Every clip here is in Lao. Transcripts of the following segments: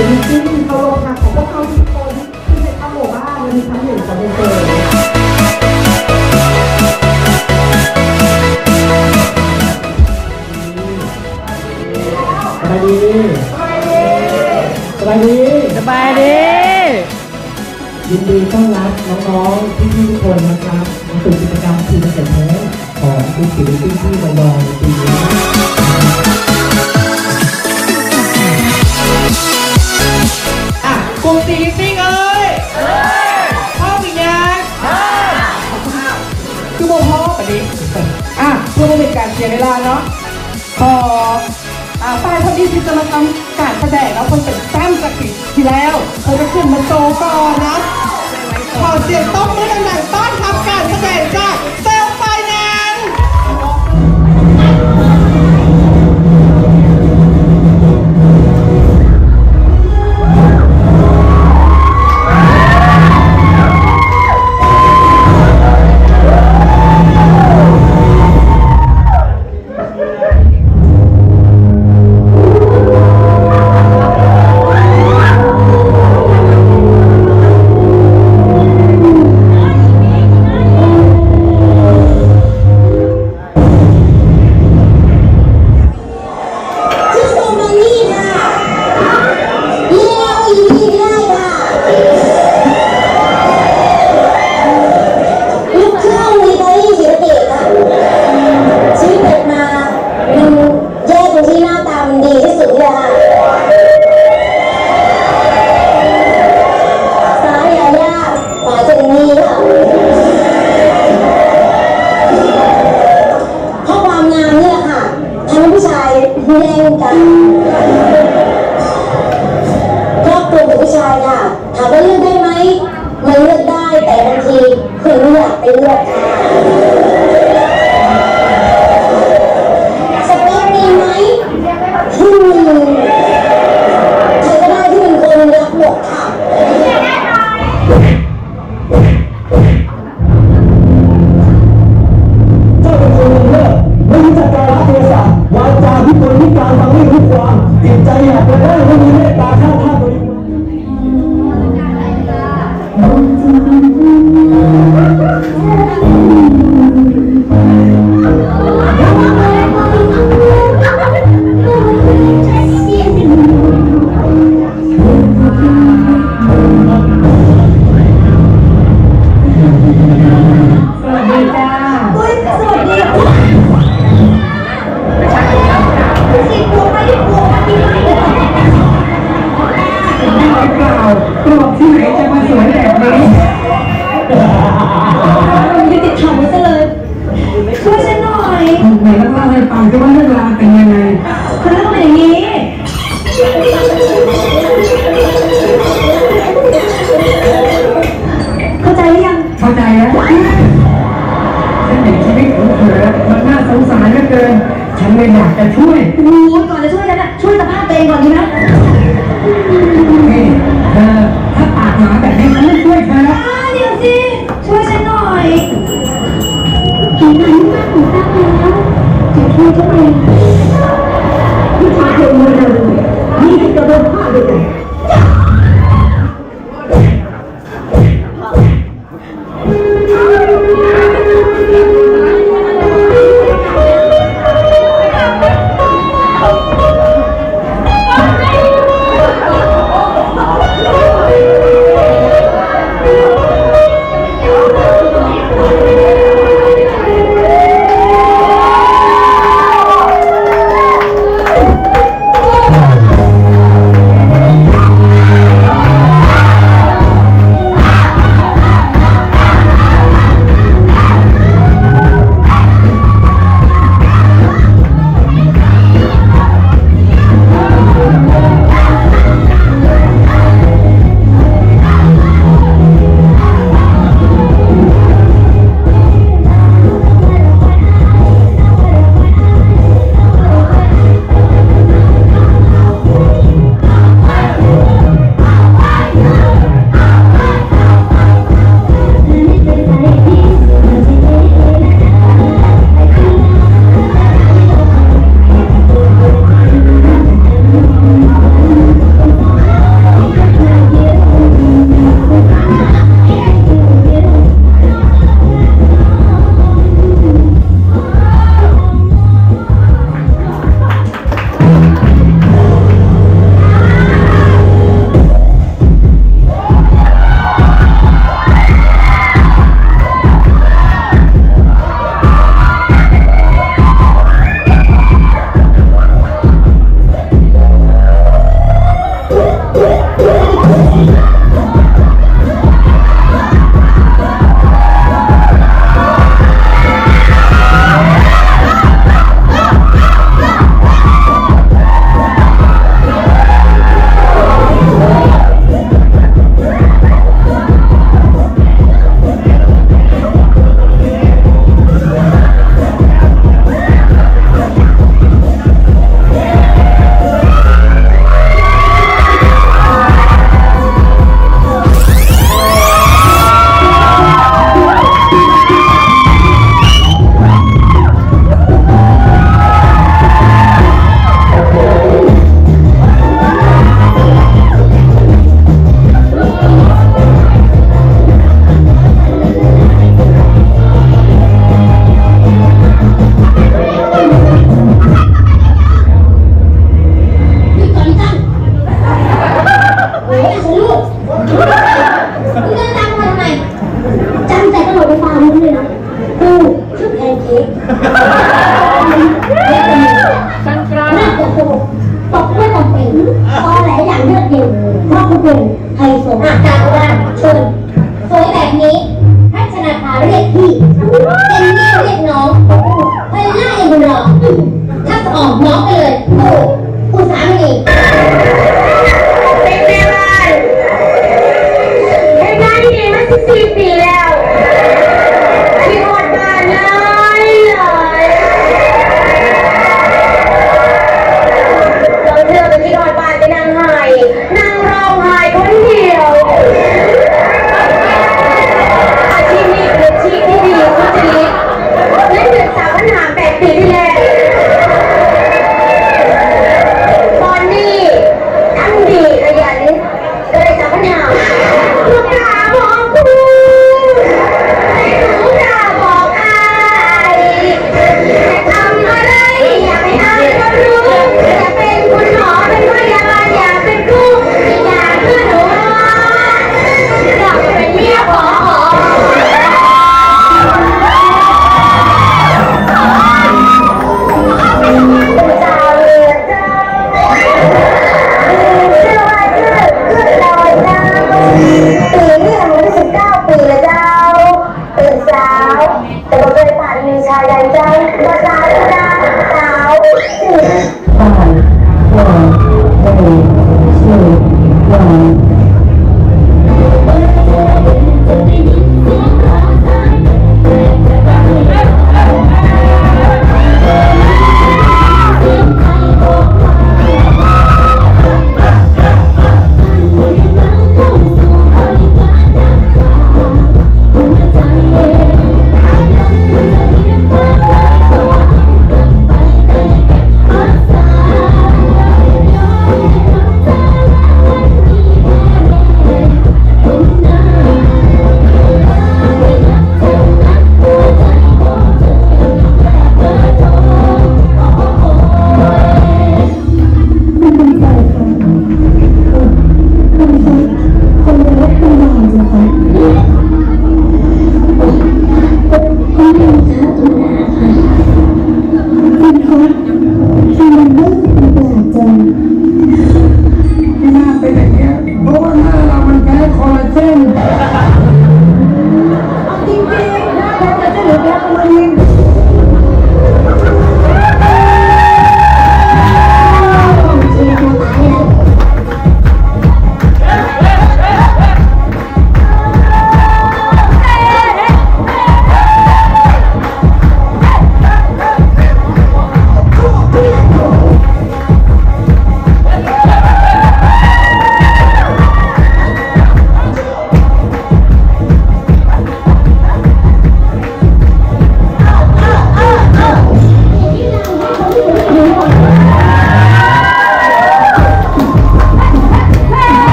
ເປັນທີ່ເຄົາລົບຮັກຂອງພວກເຮົາທຸກຄົນ ທີ່ໄດ້ເຂົ້າໝູ່ບ້ານ ແລະ ມີຄວາມເຫັນສະເໜ່ເກີນ. ສະບາຍດີ ສະບາຍດີ ສະບາຍດີ ສະບາຍດີ. ຍິນດີຕ້ອນຮັບນ້ອງໆ ພີ່ໆ ທຸກຄົນນະຄັບ ມາສູ່ກິດຈະກຳທີ່ເປັນແທ້ຂອງກຸ່ມສີລິດຕິ້ງທີ່ລອງໆ ໃນປີນີ້. ອ່ະ ກຸ່ມສີລິດຕິ້ງເອີຍ ພ້ອມຫຼືຍັງ? ຄືບໍ່ພ້ອມບາດນີ້. ອ່ະ ເພື່ອບໍ່ເປັນການເສຍເວລາເນາະ ຂໍ ອ່າ ຝ່າຍຄົນທີ່ຈະມາທຳການສະແດງເນາະ ເພິ່ນເປັນແຊ້ມຈາກປີທີ່ແລ້ວ ເພິ່ນຈະຂຶ້ນມາໂຊກ່ອນເນາະ. ຂໍສຽງຕົບມືດັງໆ ຕ້ອນຮັບການສະແດງຈາກເຊວໄຟແນນ. ລູກຄຶ່ງອິຕາລີ-ສີສະເກດ ຊີວິດເກີດມາ ມັນແຍກຕົງທີ່ໜ້າຕາມັນດີທີ່ສຸດນີ້ແຫຼະ ຊ້າຍຢາຍ່າ ຂວາເຈນນີຄ່ະ. ເພາະຄວາມງາມນີ້ແຫຼະຄ່ະ ທຳໃຫ້ຜູ້ຊາຍແຍ່ງກັນ. ຄອບຄົວຂອງຜູ້ຊາຍຄ່ະ ຖາມວ່າເລືອກໄດ້ໄໝ? ມັນເລືອກໄດ້ ແຕ່ບາງທີເພິ່ນບໍ່ຢາກໄປເລືອກ. ສະເປັກມີໄໝ? ອືມ ໃຜກໍໄດ້ທີ່ເປັນຄົນຮັກຫົວຂ້າ. ເຈົ້າເປັນຄົນເລີດ ບໍ່ຮູ້ຈັກກາລະເທສະ ວາຈາພິກົນ ມີການຟັງໄມ່ຮູ້ຄວາມ ຈິດໃຈຫຍາບກະດ້າງ ບໍ່ມີເມດຕາຂ້າງທ່ານບໍລິວານ. สวัสดีจ้า อุ๊ย สวัสดี สิบขวบไป สิบขวบมาที่บ้านเลย เปล่า กรอบที่ไหนจะมาสวยแบบนี้ ยุติธรรมซะเลย ช่วยฉันหน่อย ไหนลองเล่าให้ฟังสิว่าเรื่องราวเป็นยังไง คือเรื่องมันอย่างนี้ เข้าใจหรือยัง? เข้าใจแล้ว ฉันเห็นชีวิตของเธอแล้ว มันน่าสงสารเหลือเกิน ฉันเลยอยากจะช่วย โอ้โห ก่อนจะช่วยฉันน่ะ ช่วยสภาพตัวเองก่อนดีไหม? นี่ เธอ ถ้าปากหมาแบบนี้ ฉันไม่ช่วยเธอแล้ว อ่า เดี๋ยวสิ ช่วยฉันหน่อย เห็นไหมว่าหนูตั้งแล้ว จะช่วยตัวเอง ผู้ชายคนเดียวกัน นี่คือกระบวนท่าเดียวกัน ສ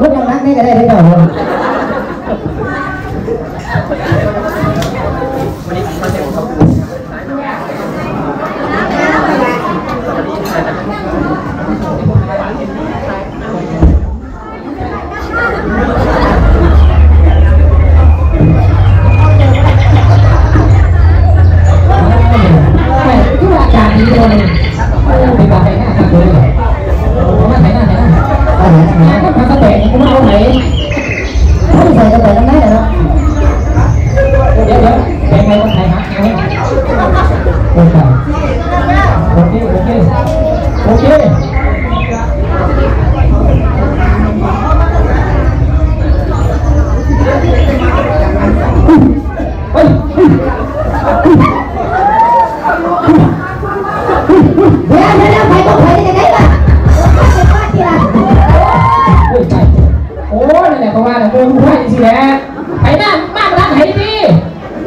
ລົດນ້ຳໜັກນີ້ກໍໄດ້ເດ້ເຈົ້າ. ໂອເຄ ໂອເຄ ໂອເຄ ໂອເຄ. ໂອ້ຍ ນັ້ນແຫຼະ ເພາະວ່າເບິ່ງໄວ້ຊີ້ແຫຼະ ໃຜນະ ມາທາງໃຜຕິ.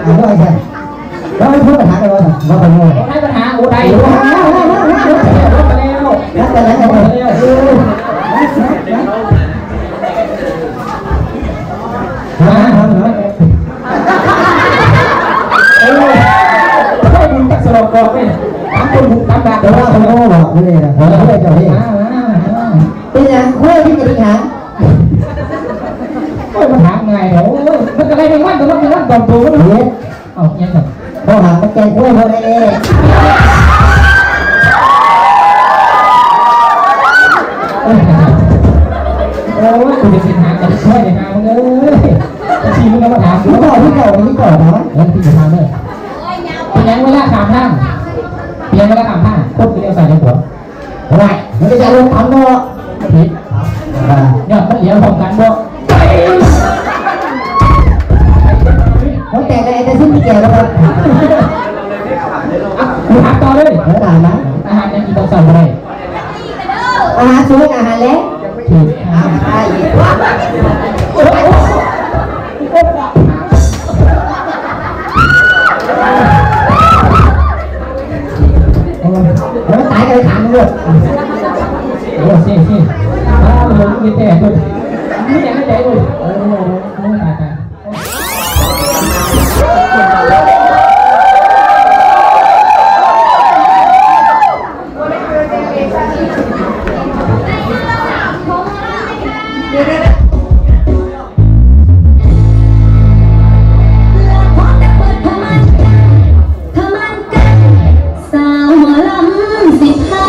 ເອົາ ວ່າຈັ່ງຊັ້ນ ເຮົາເພິ່ນບັນຫາກັນບໍ່ຊັ້ນ ບໍ່ກັນເລີຍ ບໍ່ໄດ້ບັນຫາ. ໂອ້ ໄດ້ ໂອ້ ມາ ມາ ມາ ມາ ມາແລ້ວ ມາແລ້ວ ເອີ ມາ ມາ ມາ ເອີ ໄດ້ບຸນຕັກສະຫຼອງກອກເວີຍ ທຳບຸນທຳບາບ ແຕ່ວ່າເຂົາບໍ່ບອກເລີຍນະ ເອີ ເຂົາເຈົ້າເດ້ ມາ ມາ ມາ ເປັນຫຍັງ ຄວາຍທີ່ກະດິກຫາງ ໂອ້ຍ ມັນຖາມງ່າຍແທ້ ໂອ້ຍ ມັນກໍໄດ້ແມງວັນ ແຕ່ມັນແມງວັນປອມໂຕ ເຮັດ ເອົ້າ ອີຫຍັງຊັ້ນ ບໍ່ຫາມາແກງກ້ວຍບໍ່ໄດ້ເດ້. ໂອ້ຍ ກູຈະຊິຫາກັບຊ່ວຍໄດ້ຫາມຶງເອີຍ ຈັ່ງຊີ້ມຶງກໍມາຖາມກູ ເວົ້າຄືເກົ່າ ຄືເກົ່ານະ ເອີ ກູຈະຖາມເດີ ເປັນຫຍັງເວລາຂ້າມທາງ ເປັນຫຍັງເວລາຂ້າມທາງ ຄົນຄືລ້ຽວຊ້າຍລ້ຽວຂວາ? ໂອ້ຍ ມັນກໍຢ່າລົງທຳເນາະ ຜິດ ອ່າ ຍອດມັນຫຼຽວພ້ອມກັນບໍ່? ຫົວແຕກໄດ້ແຕ່ຊຸມທີ່ແກ່ແລ້ວ ອ່ະ ກູຖາມຕໍ່ເລີຍ ເອີ ຖາມມາ ອາຫານຫຍັງກິນຕອນເຊົ້າບໍ່ໄດ້? ອາຫານສວນ ອາຫານແລງ ຖືກ ອ້າວ ໄດ້ອີກ ໂອ້ຍ ໂອ້ຍ ໂອ້ຍ. ໂອ້ ເຊ ເຊ ອ້າວ ລົງເຮັດແທ້ເພິ່ນ ມີຫຍັງໃນໃຈເອີຍ? ໂອ້ ໂອ້ ຕາຍ ຕາຍ. ສາວໝໍລຳສິບຫ້າ.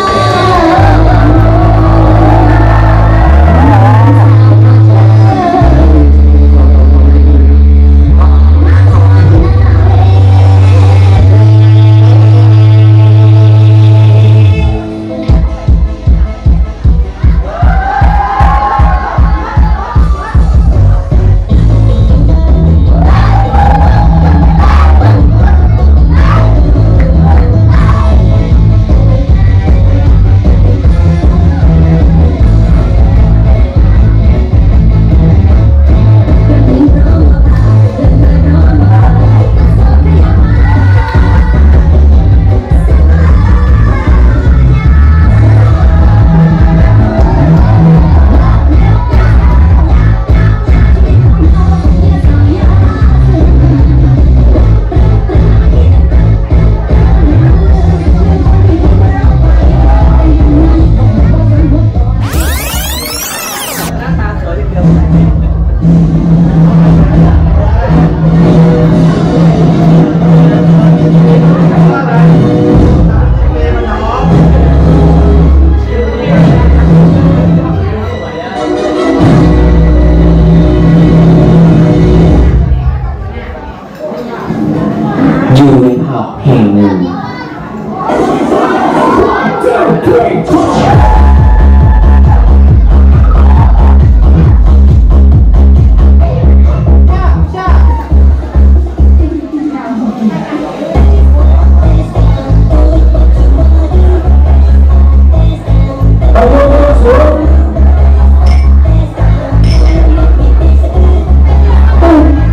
ຢູ່ໃນຜັບແຫ່ງໜຶ່ງ.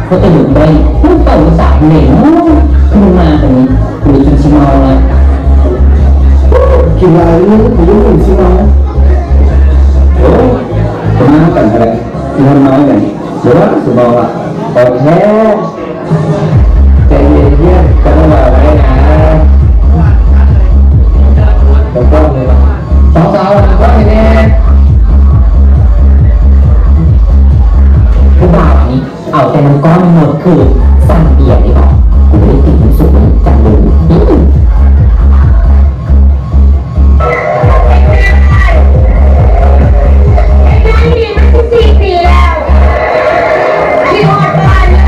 ເຂົາເຈົ້າຢູ່ໄດ້ ເຂົາເຈົ້າສາມເໜ້ອ ຄືມາຕອນນີ້ ບໍ່ໄດ້ກິນຊິເມົາລະ. ກິນຫຼາຍມື້ ບໍ່ໄດ້ກິນຊິເມົາ. ໂອ້ຍ ມາກັນເທົ່າໃດ ຊິເມົາຫຍັງ? ບໍ່ວ່າຊິເມົາລະ ໂອເຄ. ໃຈເຢັນໆ ຈະບໍ່ເວົ້າໄດ້ນະ. ສາວໆ ນັ່ງກ່ອນແດ່. ຜູ້ບ່າວອັນນີ້ ເອົາແຕ່ນ້ຳກ້ອນໝົດຄື ສັ່ງເບຍດີກວ່າ. ກູບໍ່ໄດ້ຕິດນ້ຳຊຸບນຳຈັກເລີຍ. ອືມ. ເຮັດງານຢູ່ນີ້ມາສິບສີ່ປີແລ້ວ ຄິດຮອດປານນີ້.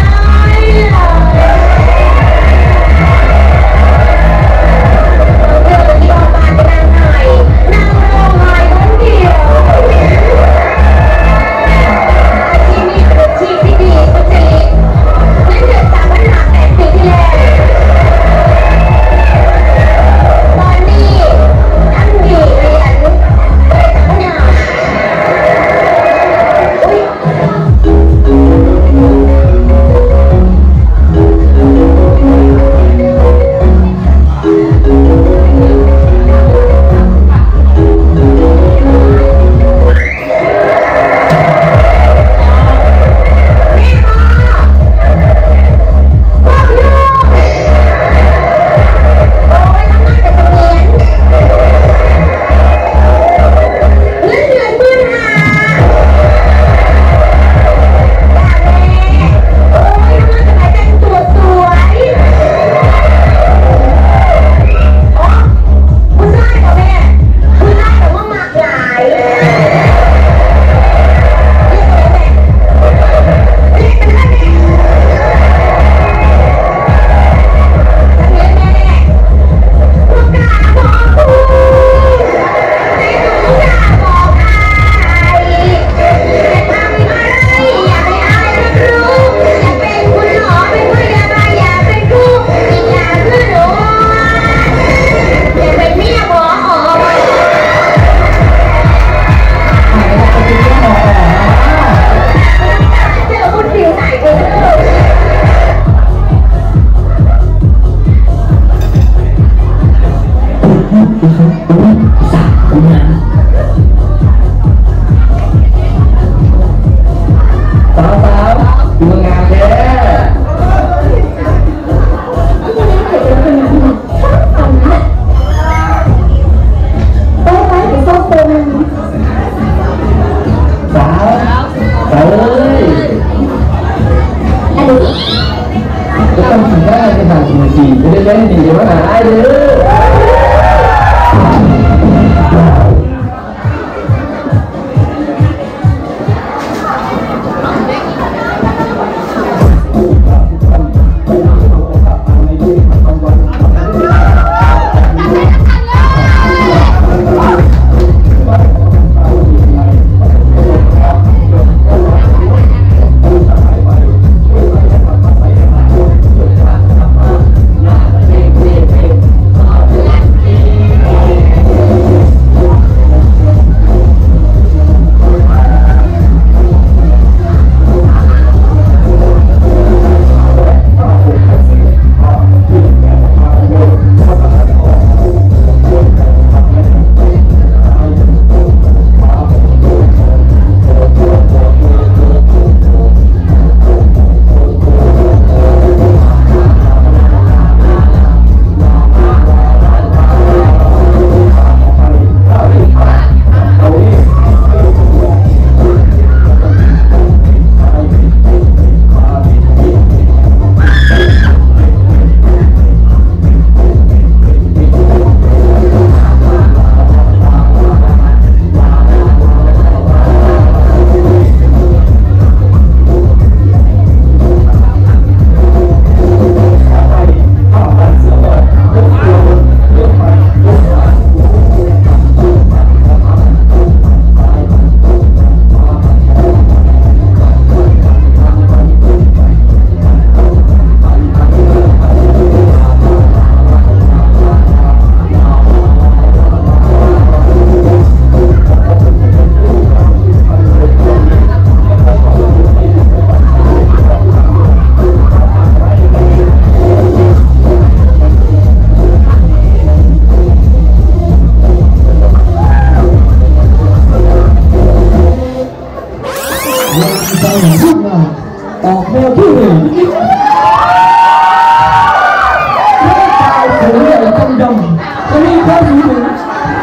ຄວາມສູງເຖິງ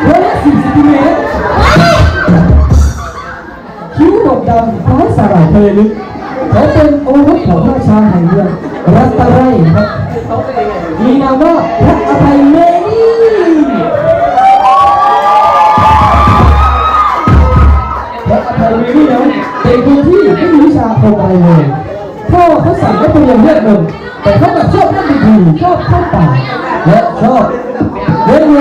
ຮ້ອຍສີ່ສິບເຊັນຕີແມັດ ຄິ້ວດົກດຳ ຄ້າຍສາຫຼ່າຍທະເລລຶກ. ເຂົາເປັນໂອລົສຂອງພະລາຊາແຫ່ງເມືອງລັດຕະໄລ ມີນາມວ່າພະອະໄພເມນີ. ພະອະໄພເມນີນັ້ນເປັນຄົນທີ່ບໍ່ມີວິຊາຄວາມອາໄລເລີຍ. ພໍ່ເຂົາສັ່ງໃຫ້ໄປຮຽນເວດມົນ, ແຕ່ເຂົາກັບຊອບນັກດົນຕີ, ຊອບເຂົ້າປ່າ ແລະ ຊອບເວດໂມ.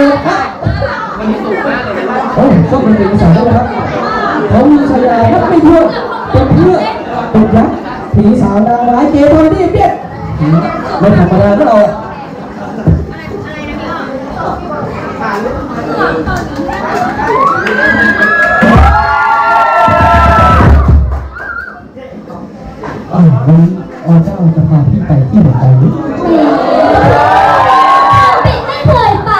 ໂອ້ ຊອບດົນຕີອີສານນະຄັບ. ເຂົາມີສາຍາພັກໄປທົ່ວ, ເປັນເພື່ອນ, ເປັນຍັກທີ່ສາວນາງຮ້າຍເກທຳທີ່ເປັນ ບໍ່ທຳມະດາເນາະ. ອ້າວ ວັນນີ້ອເຈົ້າຈະພາພີ່ໄປທີ່ໃດ? ຂ້າເປັນໄດ້ເຄີຍໄປ.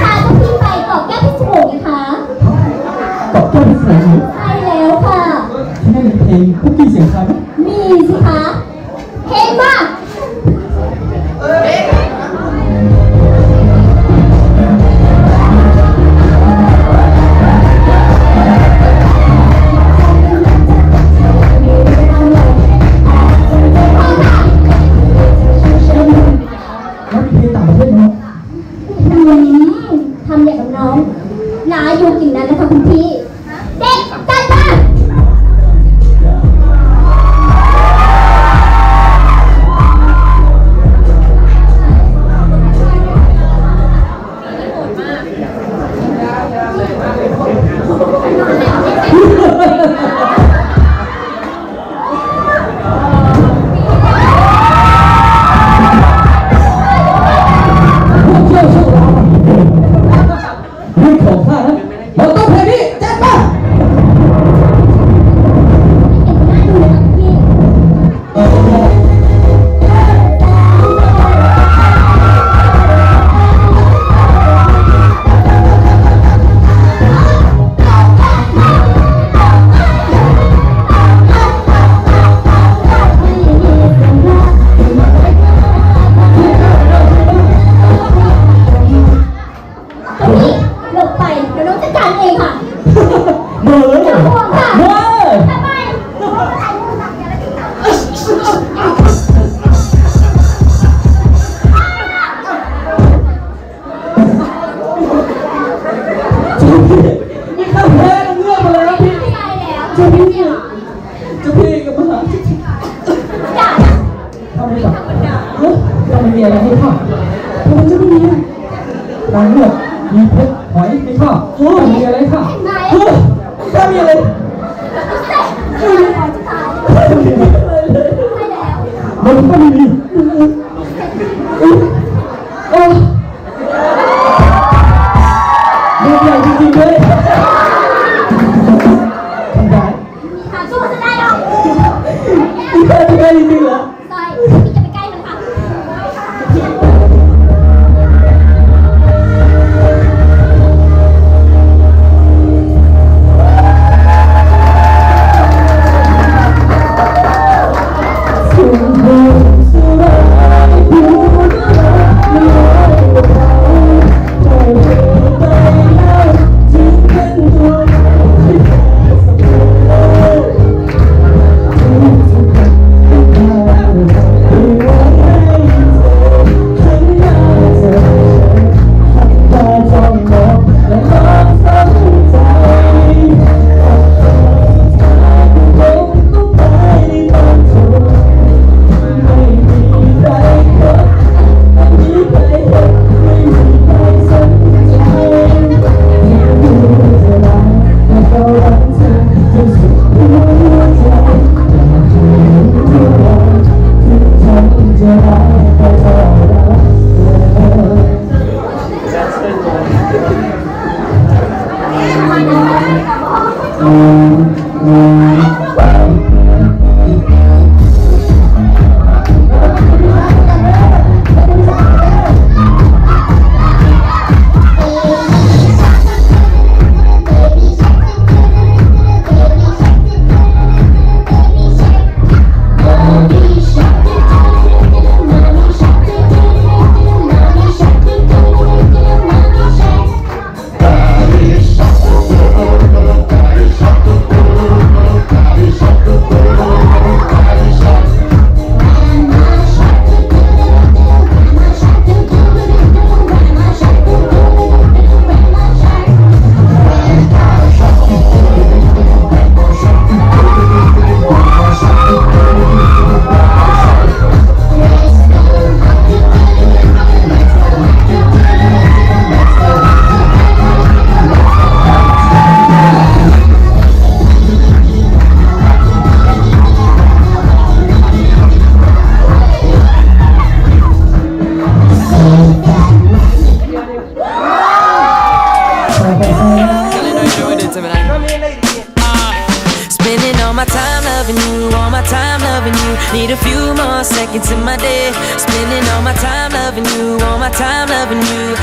ຂ້າຈະພາພີ່ໄປເກາະແກ້ວພິສະວົງໄງຄະ. ເກາະແກ້ວພິສະວົງເຫຼືອ? ໃຊ່ແລ້ວຄ່ະ. ທີ່ນັ້ນມີເພງຄຸກກີ້ສຽງຄຳໄໝ? ມີສິຄະ. ເພງມາ. ມັນມີເພງຕ່າງປະເທດເນາະ. ອືມ ທຳຢ່າງກັບນ້ອງ ນ້າຢູ່ກິນນັ້ນນະຄະຄຸນພີ່. ເດັກ ຈັດມາ. ເລື່ອງຂອງຂ້ານະ ມັນຕ້ອງແບບນີ້ ຈັດມາ. หลบไป เดี๋ยวน้องจัดการเองค่ะ เบอร์ ไม่ต้องห่วงค่ะ เบอร์ ไปไป นี่ข้าแพ้เงือกมาแล้วพี่ ตายแล้ว เจ้าพี่ เจ้าพี่กับมหา อย่า ทำไมล่ะ เฮ้ย เจ้าไม่มีอะไรให้ข้า ทำไมเจ้าไม่มีอะ นางเงือก มีเพชรหอยให้ข้า เฮ้ย เจ้ามีอะไรให้ข้า เฮ้ย เจ้ามีอะไร ไม่มีอะไรเลย มันก็ไม่มี โอ้ เรื่องใหญ่จริงๆเลย ทำได้ มีทางสู้ฉันได้หรอก มีทางสู้ได้จริงๆเหรอ ใช่ พี่จะไปใกล้มันค่ะ เ Need a few more seconds in my day. Spending all my time loving you, all my time loving you.